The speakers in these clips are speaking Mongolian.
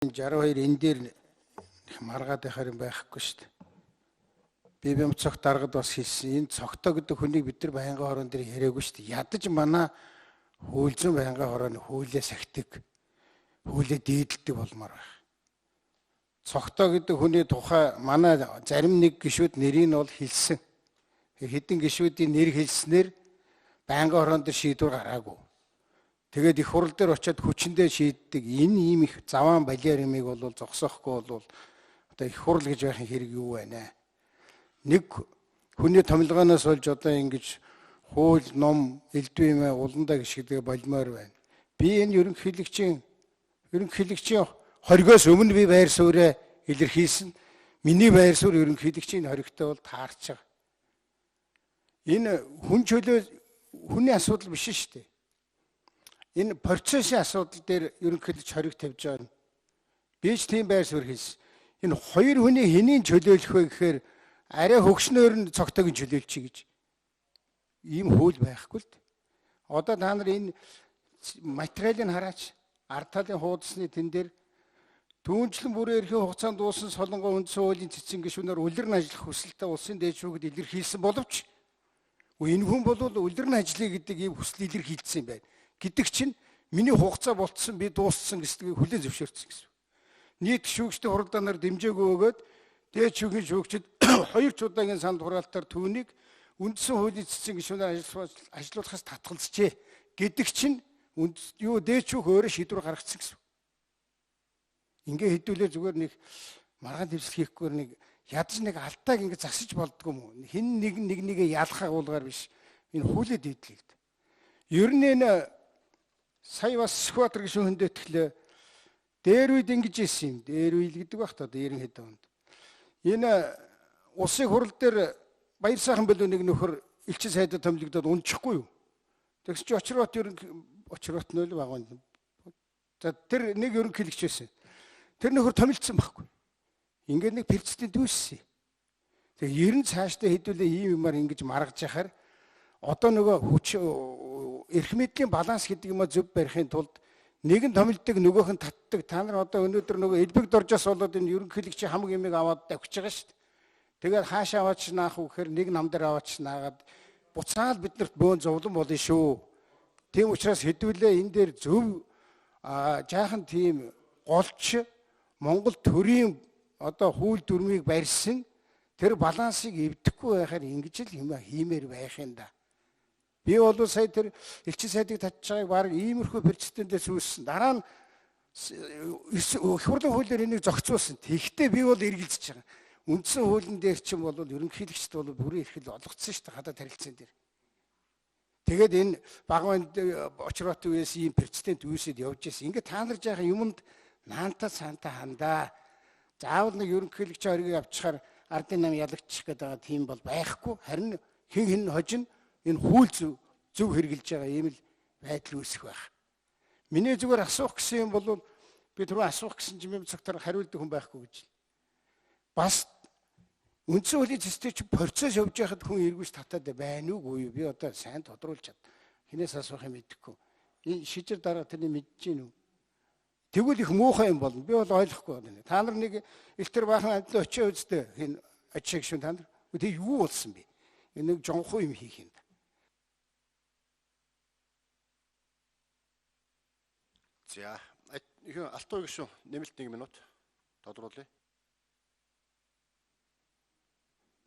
62 энэ дээр их маргаад байхаар юм байхгүй шүү дээ. Би бямцох даргад бас хэлсэн. Энэ цогтой гэдэг хүнийг бид нар байнгын хорон дээр яриаггүй шүү дээ. Ядаж манай хууль зүйн байнгын хорооны хуулиа сахидаг, хуулиа дээдэлдэг болмоор байх. Цогтой гэдэг хүний тухай манай зарим нэг гишүүд нэрийг нь бол хэлсэн. Хэдэн гишүүдийн нэр хэлснээр байнгын хорон дээр шийдвэр гараагүй. Тэгээд их хурал дээр очиад хүчэндээ шийддэг энэ ийм их заваан балиар юмыг бол зогсоохгүй бол одоо их хурал гэж байхын хэрэг юу байна? Нэг хүний томилгооноос болж одоо ингэж хууль, ном, элдв юм уландаа гიშгдэг болмоор байна. Би энэ ерөнхийлөгчийн хоригоос өмнө би байр сууриа илэрхийлсэн. Миний байр суурь ерөнхийлөгчийн хоригтой бол таарч байгаа. Энэ хүн чөлөө хүний асуудал биш шүү дээ. Энэ процессын асуудал дээр ерөнхийлөгч хориг тавьж байгаа юм. Би ч тийм байр суурь хийсэн. Энэ хоёр хүний хэнийг чөлөөлөх вэ гэхээр арай хөгшнөөр нь цогтойг нь чөлөөлчихье гэж. Ийм хууль байхгүй л дээ. Одоо та нар энэ материалыг хараач. Ард талын хуудасны тэн дээр түүнчлэн бүрэн эрхийн хугацаанд дуусан Солонгон үндсэн хуулийн цэцэн гишүүнээр үлрэн ажиллах хүсэлтэд улсын дээд шүүхэд илэрхийлсэн боловч энэ хүн бол үлрэн ажиллая гэдэг ийм хүсэл илэрхийлсэн юм байна. Гэдэг чинь миний хугацаа болцсон, би дууссан гэдгийг хүлээн зөвшөөрсөн гэсэн. Нийт шүүгчдийн хуралдаанаар дэмжээгүй өгөөд дээд шүүхийн шүүгчид хоёр ч удаагийн санд хураалтаар түүнийг үндсэн хуулийн цэцэн гишүүнээр ажиллуулахаас татгалзжээ гэдэг чинь юу дээд шүүх өөрөө шийдвэр гаргацсан гэсэн. Ингээ хэдүүлээ зүгээр нэг маргаан дэвсэл хийхгүйгээр нэг ядаж нэг алдааг ингээ засаж болдгоо юм уу? Хэн нэг нэг нэгэ ялах агуулгаар биш. Энэ хуулийг дийдлээ л дээ. Ер нь энэ сая бас Сүхбаатар гишүүн хөндөө тэлээ. Дээр үед ингэж ийсэн юм. Дээр үйл гэдэг байх та 90 хэдэн онд. Энэ улсын хурал дээр Баяр сайхан билүү нэг нөхөр элчин сайдад томилогдоод унчихгүй юу? Тэгсэн чи Очирбат Очирбат нөл баг. За тэр нэг ерөнхийлөгч байсан. Тэр нөхөр томилдсон байхгүй. Ингээд нэг президент үүссэн. Тэгээ ер нь цаашдаа хэдүүлээ ийм юмар ингэж маргаж яхаар одоо нөгөө хүч эрх мэдлийн баланс гэдэг юм а зөв барихын тулд нэг нь томилдог, нөгөөх нь татдаг. Та нар одоо өнөөдөр нөгөө элбэг доржоос болоод энэ ерөнхийлөгчийн хамаг юмыг аваад давхиж байгаа шүү дээ. Тэгээд хаашаа аваач наах вэ гэхээр нэг нам дээр аваач наагаад буцаал биднэрт бөөн зовлон болно шүү. Тийм учраас хэдүүлээ энэ дээр зөв жаахан тийм голч Монгол төрийн одоо хууль дүрмийг барьсан тэр балансыг эвдэхгүй байхаар ингэж л юм хиймээр байх юм да. Би бол сая тэр элчин сайдыг татж байгааг баг иймэрхүү президентээс үүссэн. Дараа нь их хурлын хуулиар энийг зохицуулсан. Тэгэхдээ би бол эргэлзэж байгаа. Үндсэн хуулийн дээр чинь бол ерөнхийлөгчд бол бүрэн эрхэл олгоцсон шүү дээ хадаа тарилцсан дээр. Тэгээд энэ Багван Очирбат үеэс ийм президент үүсэд явж ирсэн. Ингээд та нар жаахан юмд наанта цаанта хандаа. Заавал нэг ерөнхийлөгчийн хориг авчихаар ардын нам ялагчих гэдэг байгаа тийм бол байхгүй. Харин хэн хэн хожин энэ хууль зөв хэрэгжилж байгаа ийм л байдал үүсэх байх. Миний зүгээр асуух гэсэн юм бол би түрүү асуух гэсэн чинь юм цагтаар хариулдаг хүн байхгүй гэж. Бас үндсэн хуулийн цэцтэй чи процесс явж байхад хүн эргүүлж татаад байна уугүй юу? Би одоо сайн тодруулж чад. Хинээс асуух юм мэдэхгүй. Энэ шижир дараа тэрний мэдэж гин үү? Тэгвэл их муухай юм болно. Би бол ойлгохгүй байна. Та нар нэг элтер баахан амьдлаа очиж үзтээ. Энэ очиж шүн та нар. Тэг юу болсон бэ? Энэ нэг жонхоо юм хийх юм. За, Алтуу гишүүн нэмэлт 1 минут тодруулъя.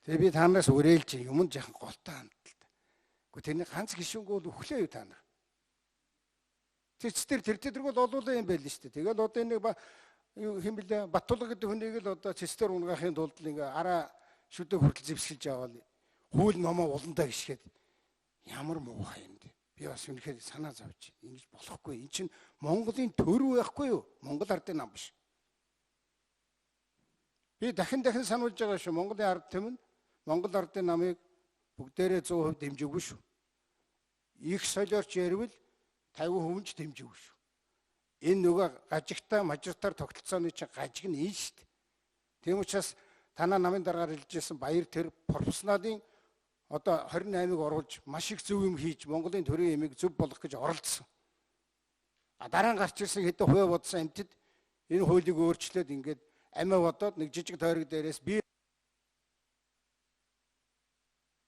Тэгээ би та нараас үрээлж юм жаахан голтой хандталтай. Гэхдээ тэрний ганц гишүүнгүй бол өглөө юу та нар. Цэц дээр тэр тэргүүл олуулаа юм байл нь шүү дээ. Тэгэл одоо нэг юу хэм бэлээ Баттулга гэдэг хүнийг л одоо цэц дээр унгаахын тулд л ингээ араа шүдэ хүртэл зэвсгэлж аваад хууль номоо уландаа гიშгээд ямар муухай юм бэ? Би бас үнэхээр санаа зовж ингэж болохгүй. Эн чинь Монголын төрөв байхгүй юу? Монгол ардын нам биш. Би дахин дахин сануулж байгаа шүү. Монголын ард түмэн Монгол ардын намыг бүгдээрээ 100% дэмжээгүй шүү. Их солиорч ярил 50% ч дэмжээгүй шүү. Энэ нөгөө гажигтай мажиртаар тогтолцооны чинь гажиг нь энэ шүү дээ. Тийм учраас танаа намын дараагаар хэлжсэн Баяр тэр профессионалын одоо 28-ыг оруулж маш их зөв юм хийж Монголын төрийн ямиг зөв болгох гэж оролдсон. А дараа нь гарч ирсэн хэдэн хувиа бодсон амьтад Энэ хуулийг өөрчлөөд ингээд амиа бодоод нэг жижиг тойрог дээрээс би